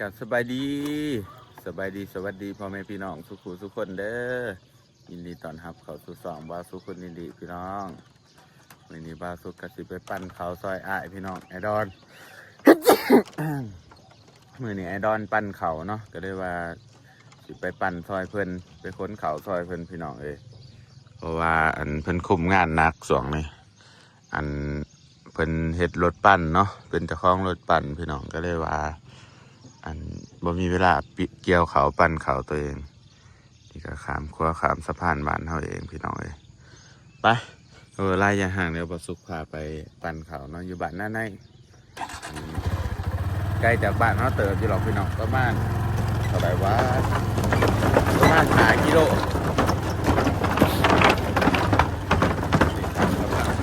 ກະສະບາຍດີ ສະບາຍດີ ສະຫວັດດີພໍ່ແມ່ພີ່ນ້ອງສູ່ຜູ້ສູ່ຄົນເດີ. ຍິນດີຕ້ອນຮັບເຂົ້າສູ່ຊ່ອງບ່າວສຸກຄົນດີໆ ພີ່ນ້ອງ. ມື້ນີ້ບ່າວສຸກກະຊິໄປປັ່ນເຂົ້າຊ່ອຍອ້າຍພີ່ນ້ອງ ອ້າຍດອນ. ມື້ນີ້ອ້າຍດອນປັ່ນເຂົ້າເນາະ ກະເລີຍວ່າຊິໄປປັ່ນຊ່ອຍເພິ່ນ ໄປຂົນເຂົ້າຊ່ອຍເພິ່ນ ພີ່ນ້ອງເອີຍ. ເພາະວ່າ ອັນ ເພິ່ນຄຸມງານໜັກຊ່ວງນີ້ ອັນ ເພິ່ນເຮັດລົດປັ່ນເນາະ ເປັນເຈົ້າຂອງລົດປັ່ນ ພີ່ນ້ອງ ກະເລີຍວ່າ ອັນ ບໍ່ມີເວລາ ກ່ຽວເຂົ້າ ປັ່ນເຂົ້າໂຕເອງ. ນີ້ກະຂ້າມຂົວຂ້າມສະພານບ້ານເຮົາເອງ ພີ່ນ້ອງເອີຍ. ໄປ ເອີ ຫຼາຍຢ່າຫ່າງ ດຽວບ່າວສຸກພາໄປປັ່ນເຂົ້າເນາະ ຢູ່ບ້ານນາໃນ. ໄກຈາກບ້ານເຮົາເຕີບຢູ່ດອກພີ່ນ້ອງ ປະມານເທົ່າໃດວະ ປະມານຫ້າກິໂລ.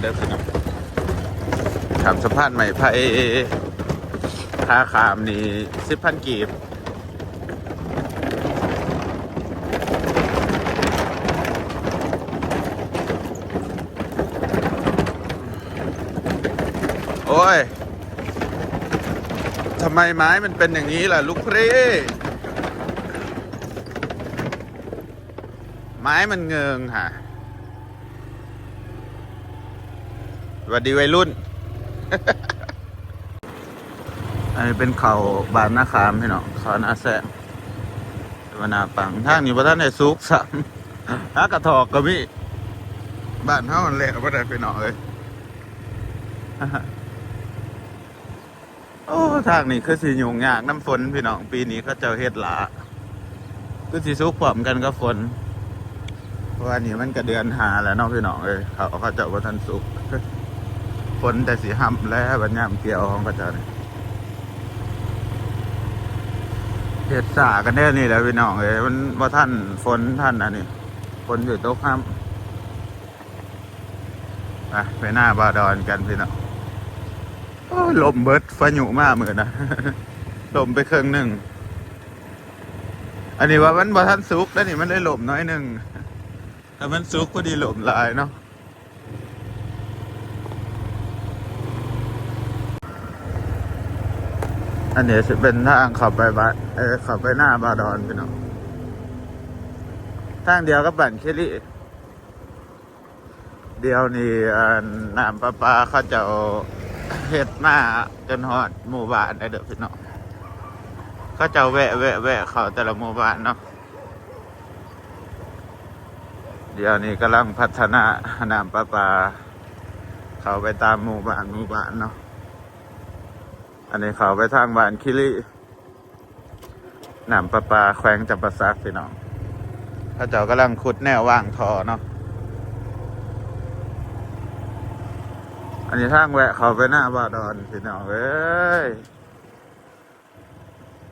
ເດີພີ່ນ້ອງ ຂ້າມສະພານໄມ້ໄຜ່ ຄ່າຂ້າມນີ້ສິບພັນກີບ. ໂອ້ຍ ທຳໄມໄມ້ມັນເປັນຢ່າງນີ້ລະລູກເພຣ? ໄມ້ມັນເງິງຫາ. ຫວັດດີໄວລຸ້ນ. ອັນນີ້ເປັນເຂົ້າບ້ານນາຂາມ ພີ່ນ້ອງ ເຂົ້ານາແຊງ ແຕ່ວ່າໜ້າປັງ. ທາງນີ້ບໍ່ທັນໄດ້ສຸກຊ້ຳ ຫາກະຖອກກະມີ. ບ້ານເຮົາຫັ້ນແຫຼະບໍ່ໄດ້ ພີ່ນ້ອງເອີຍ. ໂອ້ ທາງນີ້ຄືຊິຫຍຸ້ງຍາກນຳຝົນ ພີ່ນ້ອງ. ປີນີ້ເຂົາເຈົ້າເຮັດຫຼ້າ ຄືຊິສຸກພ້ອມກັນກັບຝົນ ເພາະວ່ານີ້ມັນກະເດືອນຫ້າແລ້ວເນາະ ພີ່ນ້ອງເອີຍ. ເຂົາ ເຂົາເຈົ້າບໍ່ທັນສຸກ ຝົນແຕ່ຊິຮຳແລ້ວ ບັດຍາມກ່ຽວຂອງເຂົາເຈົ້ານີ້. ເຮັດຊ້າກັນແນວນີ້ແຫຼະ ພີ່ນ້ອງເອີຍ ມັນບໍ່ທັນຝົນທັນອັນນີ້ ຝົນຊິຕົກຮຳ. ໄປ ໄປນາບ່າວດອນກັນ ພີ່ນ້ອງ. ໂອ້ຍ ລົມເບິດ ພາຍຸມາມື້ນະ ລົມໄປເຄິ່ງໜຶ່ງ. ອັນນີ້ວ່າມັນບໍ່ທັນສຸກເດ້ນີ້ ມັນເລີຍລົມໜ້ອຍໜຶ່ງ ຖ້າມັນສຸກພໍດີລົມຫຼາຍເນາະ. ອັນນີ້ຊິເປັນທາງເຂົ້າໄປບ້ານ ເອີ ເຂົ້າໄປນາບ່າວດອນ ພີ່ນ້ອງ ທາງດຽວກັບບ້ານຄີລີ. ດຽວນີ້ ອັນ ນ້ຳປະປາເຂົາເຈົ້າເຮັດມາຈົນຮອດໝູ່ບ້ານແລ້ວເດີພີ່ນ້ອງ. ເຂົາເຈົ້າແວະ ແວະ ແວະເຂົ້າແຕ່ລະໝູ່ບ້ານເນາະ. ດຽວນີ້ກຳລັງພັດທະນານ້ຳປະປາ ເຂົ້າໄປຕາມໝູ່ບ້ານ ໝູ່ບ້ານເນາະ. ອັນນີ້ເຂົ້າໄປທາງບ້ານຄີລີ ນ້ຳປະປາແຂວງຈຳປາສັກ ພີ່ນ້ອງ. ເຂົາເຈົ້າກຳລັງຂຸດແນວວາງທໍ່ເນາະ. ອັນນີ້ທາງແວະເຂົ້າໄປນາບ່າວດອນ ພີ່ນ້ອງເອີຍ.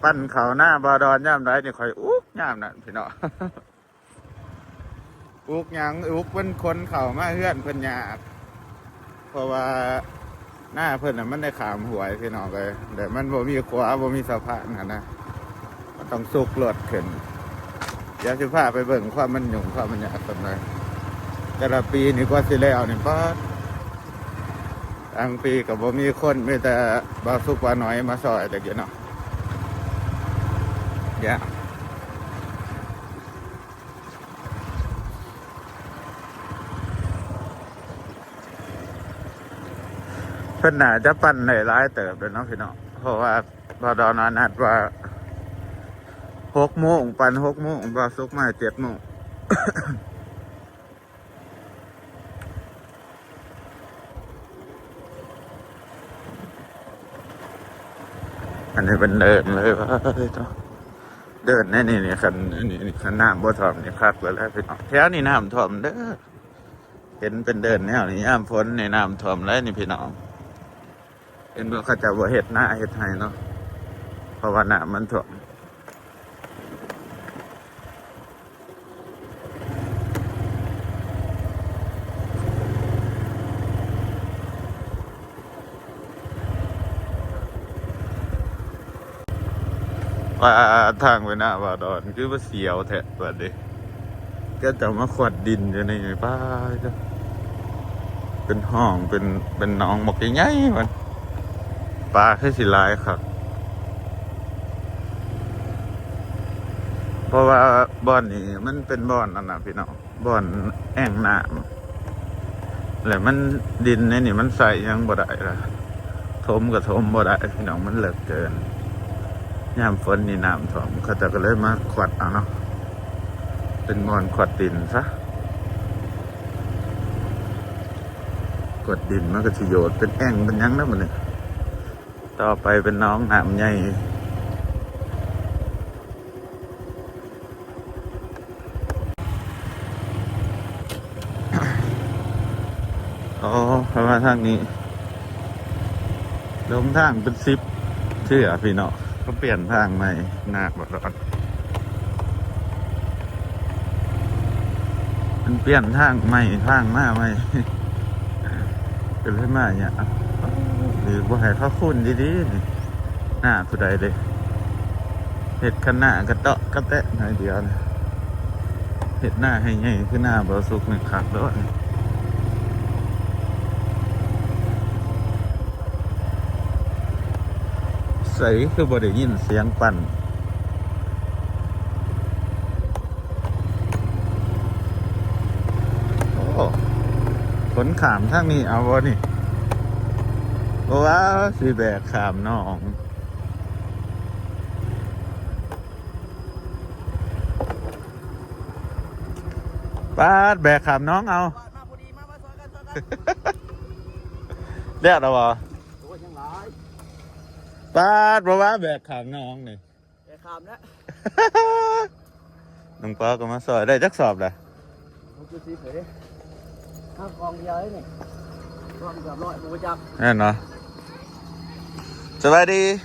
ປັ່ນເຂົ້ານາບ່າວດອນຍາມໃດນີ້ ຂ້ອຍອຸກຍາມນັ້ນ ພີ່ນ້ອງ. ອຸກຫຍັງ ອຸກເພິ່ນຂົນເຂົ້າມາເຮືອນເພິ່ນຍາກ ເພາະວ່ານາເພິ່ນນະ ມັນໄດ້ຂ້າມຫ້ວຍ ພີ່ນ້ອງເອີຍ ແລະມັນບໍ່ມີຂົວ ບໍ່ມີສະພານຫັ້ນນະ ມັນຕ້ອງຊຸກລົດຂຶ້ນ. ດຽວຊິພາໄປເບິ່ງຄວາມມັນຫຍຸ້ງ ຄວາມມັນຍາກສ່ຳໃດ. ແຕ່ລະປີນີ້ກວ່າຊິແລ້ວນີ້ ປາດ ບາງປີກະບໍ່ມີຄົນ ມີແຕ່ບ່າວສຸກ ບ່າວໜ້ອຍມາຊ່ອຍແຕ່ກີ້ເນາະ. ເພິ່ນໜ້າຈະປັ່ນໄດ້ຫຼາຍເຕີບແລ້ວເນາະ ພີ່ນ້ອງ ເພາະວ່າບ່າວດອນນັດວ່າຫົກໂມງ ປັ່ນຫົກໂມງ ບ່າວສຸກມາເຈັດໂມງ. ອັນນີ້ເປັນເດີ່ນເລີຍວ່າ ເດີ່ນໃນນີ້ນີ້ ຄັນ ອັນນີ້ນີ້ ຄັນນ້ຳບໍ່ຖ້ວມນີ້ຄັກແລ້ວແຫຼະພີ່ນ້ອງ. ແຖວນີ້ນ້ຳຖ້ວມເດີ ເຫັນເປັນເດີ່ນແນວນີ້ ຍາມຝົນນີ້ນ້ຳຖ້ວມຫຼາຍນີ້ພີ່ນ້ອງ. ເຫັນບໍ່ ເຂົາເຈົ້າບໍ່ເຮັດນາເຮັດໄຮ່ເນາະ ເພາະວ່ານ້ຳມັນຖ້ວມ. ວ່າທາງໄປນາບ່າວດອນຄືວ່າສຽວແທ້ບາດນີ້. ເຂົາເຈົ້າມາຂວດດິນຢູ່ໃນນີ້ ປາດ ເປັນຮ່ອງ ເປັນ ເປັນໜອງບັກໃຫຍ່ໆ ມັນ ປາຄືຊິຫຼາຍຄັກ. ເພາະວ່າບ່ອນນີ້ມັນເປັນບ່ອນອັນນັ້ນພີ່ນ້ອງ ບ່ອນແອ່ງນ້ຳ ແລ້ວມັນ ດິນໃນນີ້ມັນໃຊ້ຫຍັງບໍ່ໄດ້ລະ ຖົມກໍຖົມບໍ່ໄດ້ພີ່ນ້ອງ ມັນເລິກເກີນ. ຍາມຝົນນີ້ນ້ຳຖ້ວມ ເຂົາເຈົ້າກໍເລີຍມາຂວັດເອົາເນາະ ເປັນບ່ອນຂວັດດິນຊະ ຂວັດດິນມັນກໍຊິໂຍດເປັນແອ່ງເປັນຫຍັງນະບັດນີ້ ຕໍ່ໄປເປັນໜອງນ້ຳໃຫຍ່. ອໍ ເຂົ້າມາທາງນີ້ ຫຼົງທາງເປັນສິບເທື່ອພີ່ນ້ອງ ເຂົາປ່ຽນທາງໃໝ່ ນາກບໍ່ລອດ ເພິ່ນປ່ຽນທາງໃໝ່ ທາງມາໃໝ່ ກໍເລີຍມາຍາກ ຫຼືບໍ່ໃຫ້ເຂົາຄູນດີໆນີ້ ນາຜູ້ໃດເດ້ ເຮັດຄັນນາກະເຕາະກະແຕະໜ້ອຍດຽວນະ ເຮັດນາໃຫ້ໃຫຍ່ຄືນາບໍ່ສຸກນີ້ຄັກໂລດ. ໃສຄືບໍ່ໄດ້ຍິນສຽງປັ່ນ? ໂອ້ ຂົນຂ້າມທາງນີ້ເອົາບໍ່ນີ້? ບໍ່ວ່າຊິແບກຂ້າມໜອງ ປາດ ແບກຂ້າມໜອງເອົາ ແລ້ວລະບໍ່? ໂອ້ຍ ຍັງຫຼາຍ ປາດ ບໍ່ວ່າແບກຂ້າມໜອງນີ້ ແບກຂ້າມແລ້ວ ນ້ອງປາກໍມາຊ່ອຍ ໄດ້ຈັກສອບລະ? ຫົກສິບເດ້ ເອົາກອງດຽວນີ້ ກອງເກືອບຮ້ອຍ ບໍ່ຈັກ ແມ່ນບໍ່? ສະບາຍດີ ສ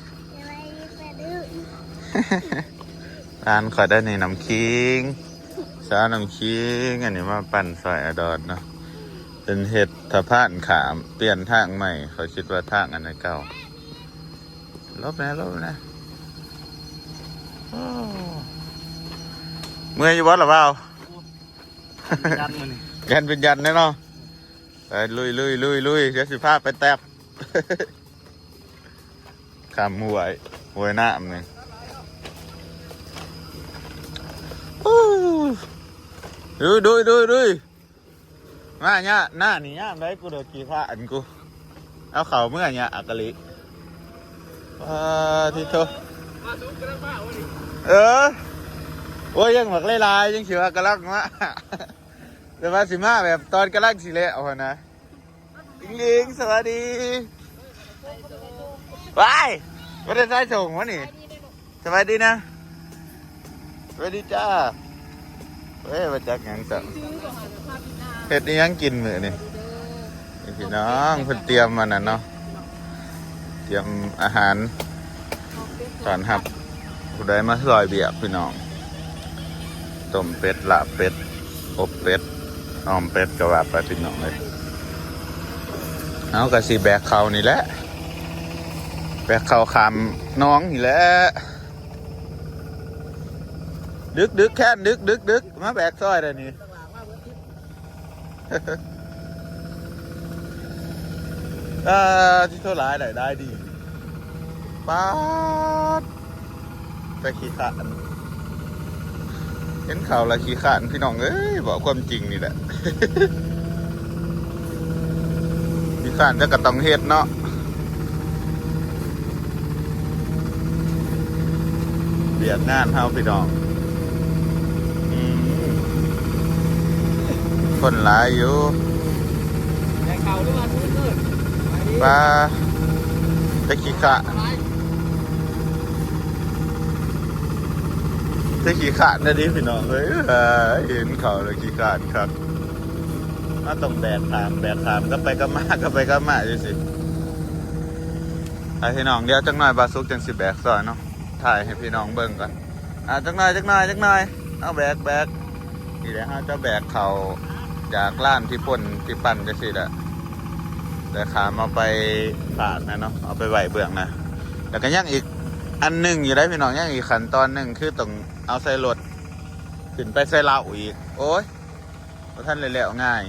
ະບາຍດີປ້າດຸ ຫຼານຂ້ອຍໄດ້ນີ້ ນ້ຳຂີງ ສາວນ້ຳຂີງ ອັນນີ້ມາປັ່ນຊ່ອຍອາດອນເນາະ ເພິ່ນເຮັດສະພານຂ້າມ ປ່ຽນທາງໃໝ່ ຂ້ອຍຄິດວ່າທາງອັນນັ້ນເກົ່າ. ຫຼົບແດ່ ຫຼົບແດ່ ໂອ້ ເມື່ອຍຢູ່ບໍ່ລະບ່າວ? ຍັນມື້ນີ້ ຍັນເປັນຍັນແດ່ເນາະ ໄປ ລຸຍໆໆໆ ດຽວຊິພາໄປແຕັບ ຂ້າມຫ້ວຍ ຫ້ວຍນ້ຳນີ້ ໂອ້ ດຸຍໆໆໆ. ມາຍາ ໜ້ານີ້ຍາມໃດ ກູໂດກີພາອັນກູ ເອົາເຂົ້າເມືອຍາອາກະລິ ປາທິໂທ ເອີ ໂອ້ຍ ຍັງບັກຫຼາຍໆ ຍັງຊິວ່າກຳລັງມາ ແຕ່ວ່າຊິມາແບບຕອນກຳລັງຊິແລ້ວຫັ້ນນະ. ອິງໆ ສະບາຍດີ ວ້າຍ ບໍ່ໄດ້ໃສ່ຖົງວະນີ້. ສະບາຍດີນະ ສະບາຍດີຈ້າ ເອີຍ ບໍ່ຈັກຫຍັງຊ້ຳ ເຮັດອີ່ຫຍັງກິນມື້ນີ້ ນີ້ພີ່ນ້ອງ ເພິ່ນຕຽມອັນນັ້ນເນາະ ຕຽມອາຫານຕ້ອນຮັບຜູ້ໃດມາຊ່ອຍວຽກພີ່ນ້ອງ ຕົ້ມເປັດ ລາບເປັດ ອົບເປັດ ອ່ອມເປັດ ກໍວ່າໄປພີ່ນ້ອງເອີຍ ເຮົາກໍຊິແບກເຂົ້ານີ້ແຫຼະ ແບກເຂົ້າຂ້າມໜອງນີ້ແຫຼະ ດຶກໆ ແຄນ ດຶກໆໆ ມາແບກຊ່ອຍໄດ້ນີ້ ອ່າ ທີ່ໂທຫຼາຍໄດ້ ໄດ້ດີ ປາດ ແຕ່ຂີ້ຄ້ານ ເຫັນເຂົາແລ້ວຂີ້ຄ້ານ ພີ່ນ້ອງເອີຍ ເວົ້າຄວາມຈິງນີ້ແຫຼະ ຂີ້ຄ້ານແຕ່ກໍຕ້ອງເຮັດເນາະ ວຽກງານເຮົາພີ່ນ້ອງ ອືມ ຄົນຫຼາຍຢູ່ ແຕ່ເຂົາຫຼືວ່າຄືເກີດ ປາ ແຕ່ຂີ້ຄ້ານ ແຕ່ຂີ້ຄ້ານແທ້ເດພີ່ນ້ອງເອີຍ ເຫັນເຂົາແລ້ວຂີ້ຄ້ານຄັກ ເຮົາຕ້ອງແບກຂ້າມ ແບກຂ້າມ ກັບໄປກັບມາ ກັບໄປກັບມາຢູ່ຊີ້ ອ່າ ພີ່ນ້ອງ ດຽວຈັກໜ້ອຍບ່າວສຸກຈັ່ງຊິແບກຊ່ອຍເນາະ ຖ່າຍໃຫ້ພີ່ນ້ອງເບິ່ງກ່ອນ ອ່າ ຈັກໜ້ອຍ ຈັກໜ້ອຍ ຈັກໜ້ອຍ ເອົາແບກ ແບກ ນີ້ແຫຼະ ເຮົາຈະແບກເຂົ້າຈາກລານທີ່ປົນ ທີ່ປັ່ນຈັ່ງຊີ້ແຫຼະ ແລ້ວຂ້າມເອົາໄປຟາກນະເນາະ ເອົາໄປໄວ້ເບື້ອງນະ ແລ້ວກໍຍັງອີກອັນໜຶ່ງຢູ່ໃດ໋ພີ່ນ້ອງ ຍັງອີກຂັ້ນຕອນໜຶ່ງ ຄືຕ້ອງເອົາໃສ່ລົດ ຂຶ້ນໄປໃສ່ເລົາອີກ ໂອ້ຍ ບໍ່ທັນໄດ້ແລ້ວງ່າຍ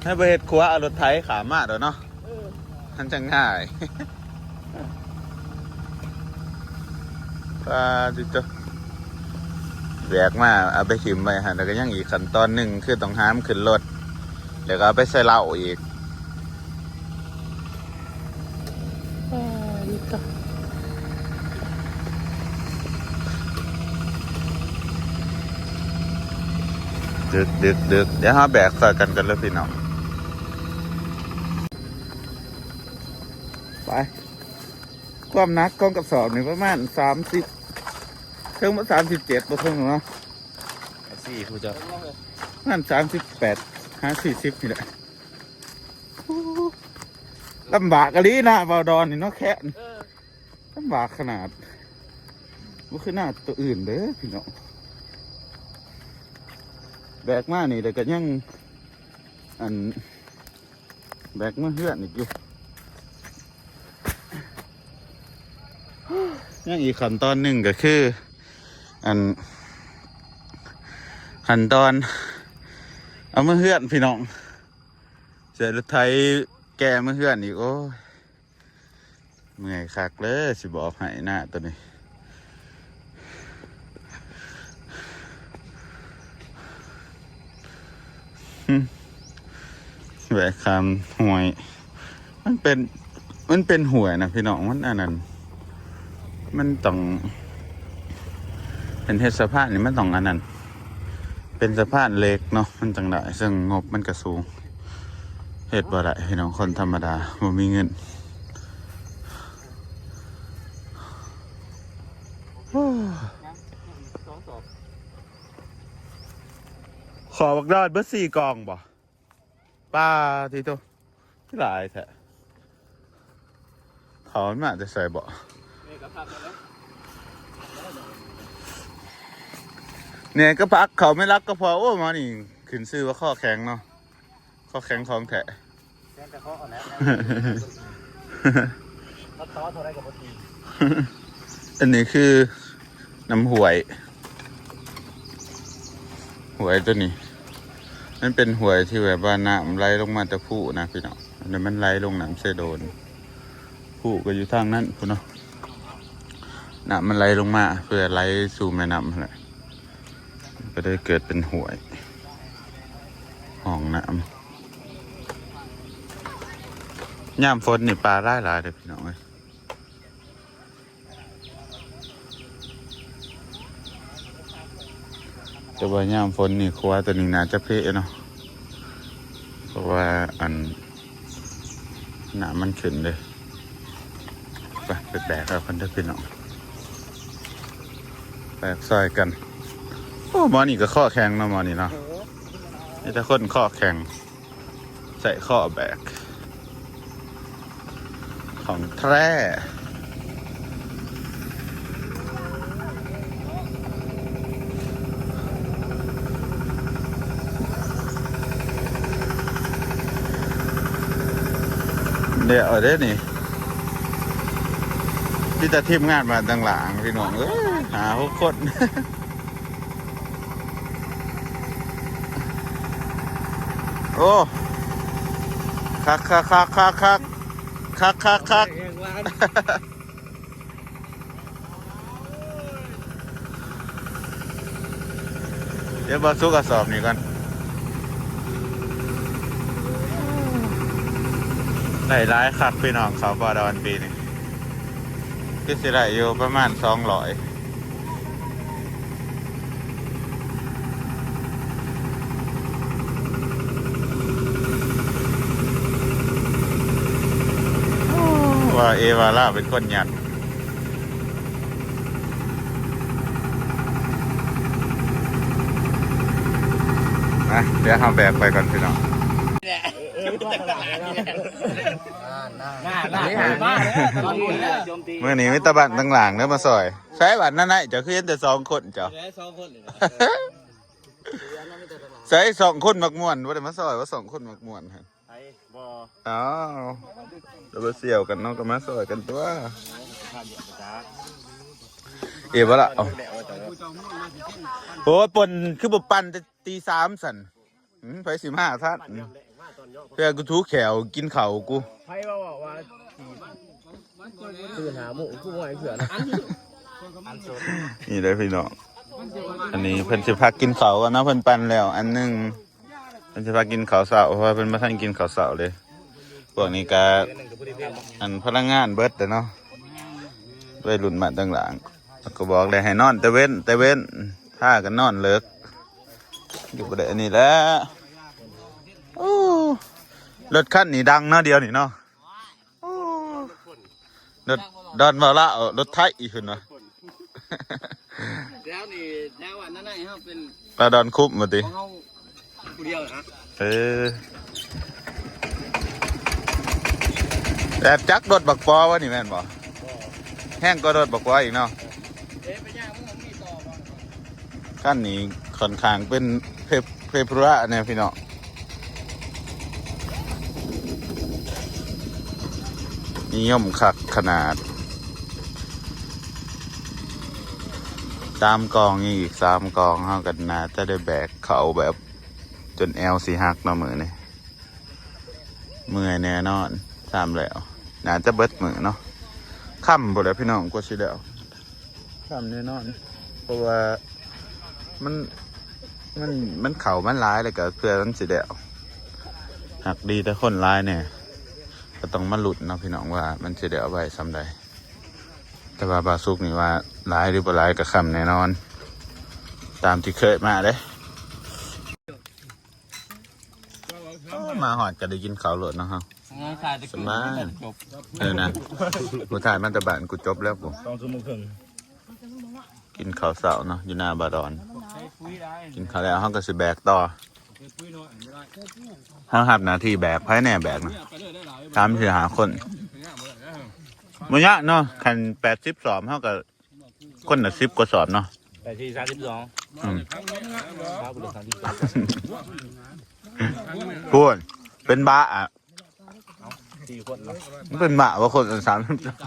ໃຫ້ບໍ່ເຮັດຂົວ ເອົາລົດໄຖຂ້າມມາໂດດເນາະ ເອີ ມັນຈັ່ງງ່າຍ ເອີ ມັນຈັ່ງງ່າຍ ປາຕິໂຕ ແບກມາເອົາໄປຖິ້ມໄວ້ຫັ້ນ ແລ້ວກໍຍັງອີກຂັ້ນຕອນໜຶ່ງ ຄືຕ້ອງຫາມຂຶ້ນລົດ ແລ້ວກໍເອົາໄປໃສ່ເລົ້າອີກ. ປາຕິໂຕ ດຶກໆໆ ດຽວເຮົາແບກຊ່ອຍກັນກ່ອນເດີພີ່ນ້ອງ. ໄປ ຄວາມໜັກຂອງກະສອບນີ້ປະມານສາມສິບ ເຖິງບໍ່ ສາມສິບເຈັດ ບໍ່ເຖິງເນາະ ສີ່ຜູ້ເຈົ້າ ປະມານສາມສິບແປດຫາສີ່ສິບນີ້ແຫຼະ. ໂອ້ ລຳບາກອີ່ຫຼີນາບ່າວດອນນີ້ເນາະ ແຄະ ເອີ ລຳບາກຂະໜາດ ບໍ່ຄືນາໂຕອື່ນເດີພີ່ນ້ອງ. ແບກມານີ້ແລ້ວກໍຍັງ ອັນ ແບກມາເຮືອນອີກຢູ່. ຍັງອີກຂັ້ນຕອນໜຶ່ງກໍຄື ອັນ ຂັ້ນຕອນເອົາມາເຮືອນພີ່ນ້ອງ ໃສ່ລົດໄຖແກ່ມາເຮືອນອີກ. ໂອ້ຍ ເມື່ອຍຄັກເລີຍ ຊິບອກໃຫ້ນາໂຕນີ້ ແວະຂ້າມຫ້ວຍ ມັນເປັນ ມັນເປັນຫ້ວຍນະພີ່ນ້ອງ ມັນອັນນັ້ນ ມັນຕ້ອງ ເປັນເຮັດສະພານນີ້ ມັນຕ້ອງອັນນັ້ນ ເປັນສະພານເຫຼັກເນາະ ມັນຈັ່ງໄດ້ ເຊິ່ງງົບມັນກະສູງ ເຮັດບໍ່ໄດ້ພີ່ນ້ອງ ຄົນທຳມະດາບໍ່ມີເງິນ. ຂໍບັກດອນເບິດສີ່ກ່ອງບໍ່? ປາຕິໂຕ ຫຼາຍແທ້. ເຂົາມັນມາແຕ່ໃສບໍ? ແໜ່ກະຜັກ ເຂົາແມ່ນຫຼັກກະເພາະ. ໂອ້ ໝໍນີ້ຂຶ້ນຊື່ວ່າຄໍແຂງເນາະ ຄໍແຂງຂອງແທ້. ແຂງກະເພາະຫັ້ນແຫຼະ ຕັດຕໍ່ເທົ່າໃດກໍບໍ່ຕີ. ອັນນີ້ຄືນ້ຳຫ້ວຍ ຫ້ວຍໂຕນີ້ ມັນເປັນຫ້ວຍທີ່ແບບວ່ານ້ຳໄຫຼລົງມາແຕ່ພູນະພີ່ນ້ອງ ແລ້ວມັນໄຫຼລົງນ້ຳເຊໂດນ. ພູກໍຢູ່ທາງນັ້ນພຸ້ນເນາະ ນ້ຳມັນໄຫຼລົງມາເພື່ອໄຫຼສູ່ແມ່ນ້ຳຫັ້ນແຫຼະ ກໍເລີຍເກີດເປັນຫ້ວຍ ຮ່ອງນ້ຳ. ຍາມຝົນນີ້ປາຫຼາຍໆເດີພີ່ນ້ອງເອີຍ. ແຕ່ວ່າຍາມຝົນນີ້ ຂົວໂຕນີ້ໜ້າຈະເພເນາະ ເພາະວ່າອັນ ນ້ຳມັນຂຶ້ນເດ້. ໄປ ໄປແບກເອົາກັນເດີພີ່ນ້ອງ ແບກຊ່ອຍກັນ. ໂອ້ ໝໍນີ້ກໍຄໍແຂງເນາະ ໝໍນີ້ເນາະ ມີແຕ່ຄົນຄໍແຂງ. ໃສ່ຄໍແບກຂອງແທ້. ແລ້ວເດ້ນີ້ ມີແຕ່ທີມງານບ້ານຕັງຫຼາງພີ່ນ້ອງເອີຍ ຫ້າຫົກຄົນ. ໂອ້ ຄັກໆໆໆ ຄັກໆໆ ດຽວບໍ່ສຸກກະສອບນີ້ກ່ອນ. ໄດ້ຫຼາຍຄັກພີ່ນ້ອງ ເຂົ້າບໍ່ດອນປີນີ້ ຄືຊິໄດ້ຢູ່ປະມານສອງຮ້ອຍ. ວ່າເອວ່າລາວເປັນຄົນຍັດ. ມາ ດຽວເຮົາແບກໄປກ່ອນພີ່ນ້ອງ. ມື້ນີ້ມີແຕ່ບ້ານຕັງຫຼາງເດີມາຊ່ອຍ. ໃສບ້ານນັ້ນນະ ເຈົ້າຄືເຫັນແຕ່ສອງຄົນເຈົ້າ? ສອງຄົນນີ້ນະ ໃສສອງຄົນມັກມ່ວນ ບໍ່ໄດ້ມາຊ່ອຍວ່າສອງຄົນມັກມ່ວນຫັ້ນ. ໃຜບໍ່? ອ້າວ ລະບໍ່ສ່ຽວກັນເນາະ ກໍມາຊ່ອຍກັນຕົວະ. ເອ ບໍ່ລະ ເອົາ ໂອ້ຍ ປົ່ນຄືບໍ່ປັ່ນແຕ່ຕີສາມຊັ້ນ. ອືມ ໃຜຊິມາທັນ ເພື່ອກູຖືແຂ້ວກິນເຂົ້າກູ. ໃຜວ່າ ວ່າ ວ່າ ຕື່ນຫ້າໂມງຄືບໍ່ໃຫ້ເພື່ອນ. ນີ້ເດີພີ່ນ້ອງ ອັນນີ້ເພິ່ນຊິພາກິນເຂົ້າກ່ອນເນາະ ເພິ່ນປັ່ນແລ້ວອັນໜຶ່ງ ເພິ່ນຊິພາກິນເຂົ້າເຊົ້າ ເພາະວ່າເພິ່ນບໍ່ທັນກິນເຂົ້າເຊົ້າເດ້. ພວກນີ້ກະ ອັນພະນັກງານເບິດແລ້ວເນາະ ໄວລຸ້ນມາຕັ້ງຫຼາງ ແລ້ວກໍບອກແລ້ວໃຫ້ນອນແຕ່ເວັນ ແຕ່ເວັນ ພາກັນນອນເລິກ ຢູ່ບໍ່ໄດ້ອັນນີ້ແຫຼະ. ໂອ້ ລົດຄັນນີ້ດັງເນາະ ດຽວນີ້ເນາະ. ໂອ້ ລົດດອນວາລາ ເອີ ລົດໄຖອີກເພິ່ນວ່າ ແຖວນີ້ແຖວອັນນັ້ນໃຫ້ເຮົາເປັນ ລາວດອນຄຸ້ມວ່າຕິ ຂອງເຮົາຜູ້ດຽວນະ. ເອີ ແບບຈັກລົດບັກປອວ່ານີ້ແມ່ນບໍ່? ແຮງກວ່າລົດບັກປອອີກເນາະ. ເອີ ໄປຍ່າງມັນມີຕໍ່ບໍ່? ຄັນນີ້ຂ້ອນຂ້າງເປັນເພ ເພພຸຣະແນ່ພີ່ນ້ອງ ນິຍົມຄັກຂະໜາດ. ສາມກອງ ຍັງອີກສາມກອງ ເຮົາກໍໜ້າຈະໄດ້ແບກເຂົ້າແບບຈົນແອວຊິຫັກເນາະມື້ນີ້. ເມື່ອຍແນ່ນອນ ຊາມແລ້ວ ໜ້າຈະເບິດມື້ເນາະ ຄ່ຳພຸ້ນແຫຼະພີ່ນ້ອງ ກວ່າຊິແລ້ວ ຄ່ຳແນ່ນອນ ເພາະວ່າມັນ ມັນ ມັນເຂົ້າມັນຫຼາຍ ແລ້ວກໍເພື່ອມັນຊິແລ້ວ ຫາກດີແຕ່ຄົນຫຼາຍແນ່ ກໍຕ້ອງມາລຸ້ນເນາະພີ່ນ້ອງ ວ່າມັນຊິແລ້ວໄວສ່ຳໃດ. ແຕ່ວ່າບ່າວສຸກນີ້ວ່າຫຼາຍຫຼືບໍ່ຫຼາຍກໍຄ່ຳແນ່ນອນ ຕາມທີ່ເຄີຍມາເດ້. ໂອ້ ມາຮອດກໍໄດ້ກິນເຂົ້າໂລດເນາະເຮົາ ສະບາຍ. ເອີນະ ຜູ້ຖ່າຍມາແຕ່ບ້ານ ກູຈົບແລ້ວກູ ສອງຊົ່ວໂມງເຄິ່ງ ກິນເຂົ້າເຊົ້າເນາະ ຢູ່ໜ້າບາດອນ. ກິນເຂົ້າແລ້ວເຮົາກໍຊິແບກຕໍ່ ເຮົາຮັບໜ້າທີ່ແບກ ໃຜແນ່ແບກນະ ສາມສີ່ຫ້າຄົນ ບໍ່ຍາກເນາະ. ຄັນແປດສິບສອບ ເຮົາກໍ ຄົນລະສິບກວ່າສອບເນາະ ໄປທີ່ສາມສິບສອງ ອືມ ພາໄປເລີຍສາມສິບສອງ ພຸ້ນ ເປັນບ້າອະ ສີ່ຄົນເນາະ ມັນເປັນບ້າບໍ່ ຄົນລະສາມສິບສອງ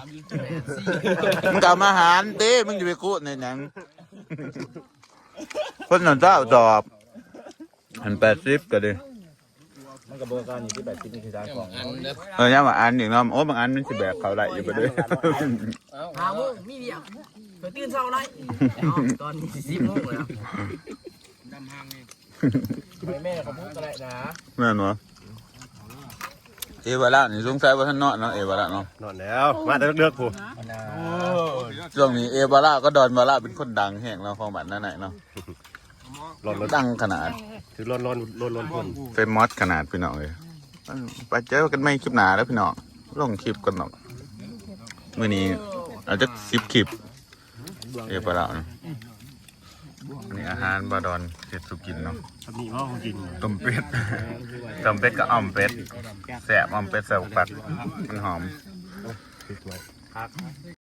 ມຶງກໍເອົາມາຫານຕິ ມຶງຈະໄປຄູນເຮັດຫຍັງ ຄົນລະຊາວສອບ ອັນແປດສິບກໍດີ ມັນກໍບໍ່ການນີ້ທີ່ແບບກິນຄືກັນຂອງ ເອີ ຍາມວ່າອັນນີ້ເນາະ ໂອ້ ບາງອັນມັນຊິແບກເຂົ້າໄດ້ຢູ່ບໍ່ເດີ ຫາໂມງມີວຽກ ກໍຕື່ນເຊົ້າໄດ້ ເນາະ ຕອນນີ້ສິບໂມງແລ້ວ ດຳຫາງນີ້ ໄປແມ່ຂະບຸກກໍໄດ້ນະ ແມ່ນບໍ່? ເອວາລານີ້ສົງໄສບໍ່ທັນນອນເນາະ ເອວາລາເນາະ ນອນແລ້ວ ມາແຕ່ເດິກໆພຸ້ນ ຊ່ວງນີ້ເອວາລາກັບດອນວາລາເປັນຄົນດັງແຮງເນາະ ຂອງບ້ານນາໄນເນາະ ຮ້ອນລົນ ດັງຂະໜາດ ຄືຮ້ອນໆ ລົນໆ ຄົນ ເຟມອສຂະໜາດພີ່ນ້ອງເອີຍ. ໄປເຈີກັນໃໝ່ຄລິບໜ້າເດີພີ່ນ້ອງ ລົງຄລິບກ່ອນເນາະ ມື້ນີ້ເອົາຈັກສິບຄລິບ ເອີ ປາລາວນະ. ອັນນີ້ອາຫານບ່າວດອນເຮັດສູ່ກິນເນາະ ມີໝໍ້ຂອງກິນ ຕົ້ມເປັດ ຕົ້ມເປັດກັບອ່ອມເປັດ ແຊບ ອ່ອມເປັດໃສ່ບັກຜັກ ມັນຫອມ ຄັກ.